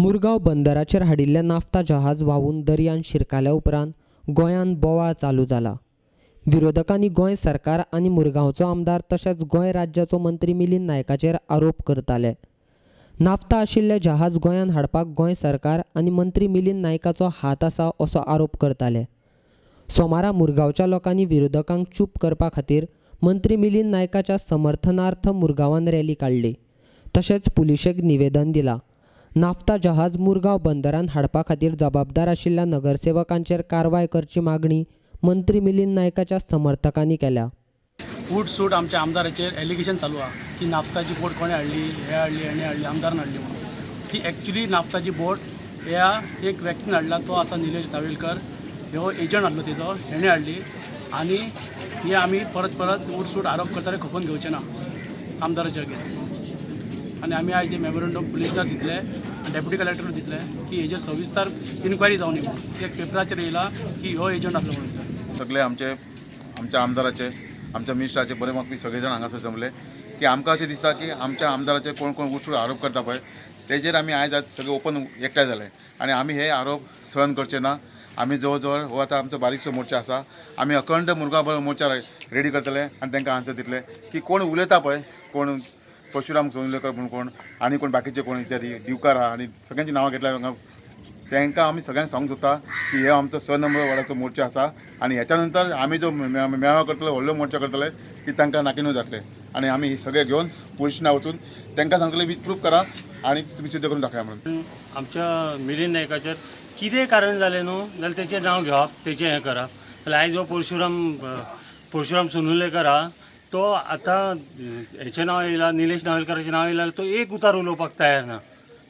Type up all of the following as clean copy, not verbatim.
मुरगांव बंदराचेर हाडिल्लें नाफ्ता जहाज व्हांवून दर्यांत शिरकाल्या उपरांत गोंयांत बोवाळ चालू जाला. विरोधकांनी गोंय सरकार आनी मुरगांवचो आमदार तशेंच गोंय राज्याचो मंत्री मिलिंद नायकाचेर आरोप करताले. नाफ्ता आशिल्लें जहाज गोंयांत हाडपाक गोंय सरकार आनी मंत्री मिलिंद नायकाचो हात आसा असो आरोप करताले. सोमारा मुरगांवच्या लोकांनी विरोधकांक चूप करपा खातीर मंत्री मिलिंद नायकाच्या समर्थनार्थ मुरगांवान रॅली काडली तशेंच पुलिशेक निवेदन दिलां. नाफ्ता जहाज मुरगांव बंदरान हाडपा खातीर जबाबदार आशिल्ल्या नगरसेवकांचेर कारवाय करची मागणी मंत्री मिलिंद नायकाच्या समर्थकांनी केल्या. उठसूट आमच्या आमदाराचेर एलिगेशन चालू आहा की नाफ्ताची बोट कोणें हाडली, हे हाडली, हेणें हाडली, आमदारान हाडली म्हणून. ती एक्चुली नाफ्ताची बोट ह्या एक व्यक्तीन हाडला, तो आसा निलेश नावेलकर. ह्यो एजंट आहलो तेजो, हेणें हाडली. आनी हे आमी परत परत उठसूट आरोप करता ते खपोवन घेवचे ना आमदाराच्या अगेन्स्ट. आनी आमी आयज जे मेमोरंडम पुलिसाक दितले, डेप्युटी कलेक्टर दितले की हेजेर सविस्तर इन्क्वायरी जावनी म्हणून. एक पेपराचेर येयला की हो एजंट आसलो म्हणून. सगळे आमचे आमच्या आमदाराचे, आमच्या मिनिस्टराचे बरे मागपी सगळे जाण हांगासर जमले की आमकां अशें दिसता की आमच्या आमदाराचे कोण कोण उठसूट आरोप करता पळय तेजेर आमी आयज आज सगळे ओपन एकठांय जाले आनी आमी हे आरोप सहन करचे ना. आमी जवळ जवळ हो आतां आमचो बारीकसो मोर्चा आसा, आमी अखंड मुरगांव मोर्चा रेडी करतले आनी तांकां आन्सर दितले की कोण उलयता पळय, कोण परशुराम सोनुलेकर म्हूण कोण आनी कोण बाकीचे कोण इत्यादी दिवकार आहा आनी सगळ्यांची नांवां घेतल्या, तांकां आमी सगळ्यांक सांगूंक सोदता की हे आमचो 6 नंबर वॉर्डाचो मोर्चा आसा आनी ह्याच्या नंतर आमी जो मेळावा करतले, व्हडलो मोर्चा करतले की तांकां नाकिनू जातले आनी आमी सगळे घेवन पुलिसां वचून तांकां सांगतले विथ प्रूफ करा आनी तुमी सिद्ध करून दाखया म्हणून. आमच्या मिलिंद नायकाचेर कितें कारण जालें न्हू जाल्यार तेचें नांव घेवप, तेचें हें करप. जाल्यार आयज हो परशुराम सोनुलेकर आहा तो आतां हेचें नांव येयलां, निलेश नावेलकराचें नांव येयलां, तो एक उतार उलोवपाक तयार ना,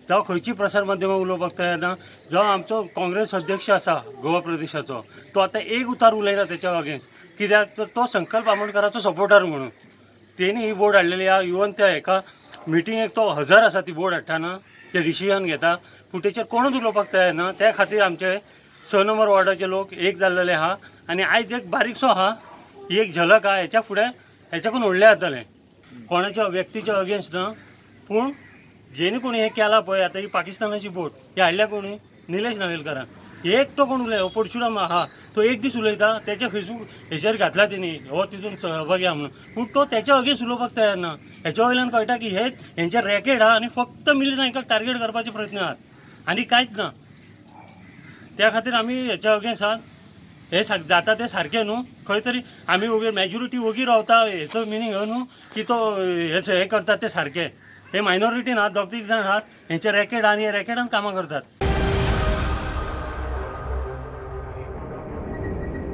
जावं खंयची प्रसार माध्यमां उलोवपाक तयार ना. जावं आमचो काँग्रेस अध्यक्ष आसा गोवा प्रदेशाचो तो आतां एक उतार उलयता तेच्या अगेन्स्ट, कित्याक तर तो संकल्प आमोणकराचो सपोर्टर म्हणून तेणी ही बोर्ड हाडलेली आहा. इवन त्या एका मिटिंगेक तो हजर आसा ती बोर्ड हाडटना, ते डिसिजन घेता, पूण तेचेर कोणूच उलोवपाक तयार ना. त्या खातीर आमचे 6 नंबर वॉर्डाचे लोक एक जाल्लेले आहा आनी आयज एक बारीकसो आहा, ही एक झलक आहा, हेच्या फुडें हेच्याकून व्हडलें जातलें, कोणाच्या व्यक्तीच्या अगेन्स्ट ना. पूण जेणे कोणी हें केलां पळय, आतां ही पाकिस्तानाची बोट ही हाडल्या कोणी, निलेश नावेलकरान. एक तो कोण उलय, हो परशुराम आहा तो एक दीस उलयता, तेच्या फेसबूक हेचेर घातला तेणी हो तितून सहभागी आहा म्हणून, पूण तो तेच्या अगेन्स्ट उलोवपाक तयार ना. हेच्या वयल्यान कळटा की हे हेंचे रॅकेट आहा आनी फक्त मिलिंद नायकाक टार्गेट करपाचे प्रयत्न आहात आनी कांयच ना. त्या खातीर आमी हेच्या अगेन्स्ट आहात. हे जाता तें सारकें न्हू, खंय तरी आमी वोगी मॅजॉरिटी वोगी रावता हेचो मिनींग हो न्हू की तो हें करतात तें सारकें. हे मायनॉरिटीन आहात, दोग तीग जाण आहात, हेंचे रॅकेट आनी हे रॅकेटान कामां करतात.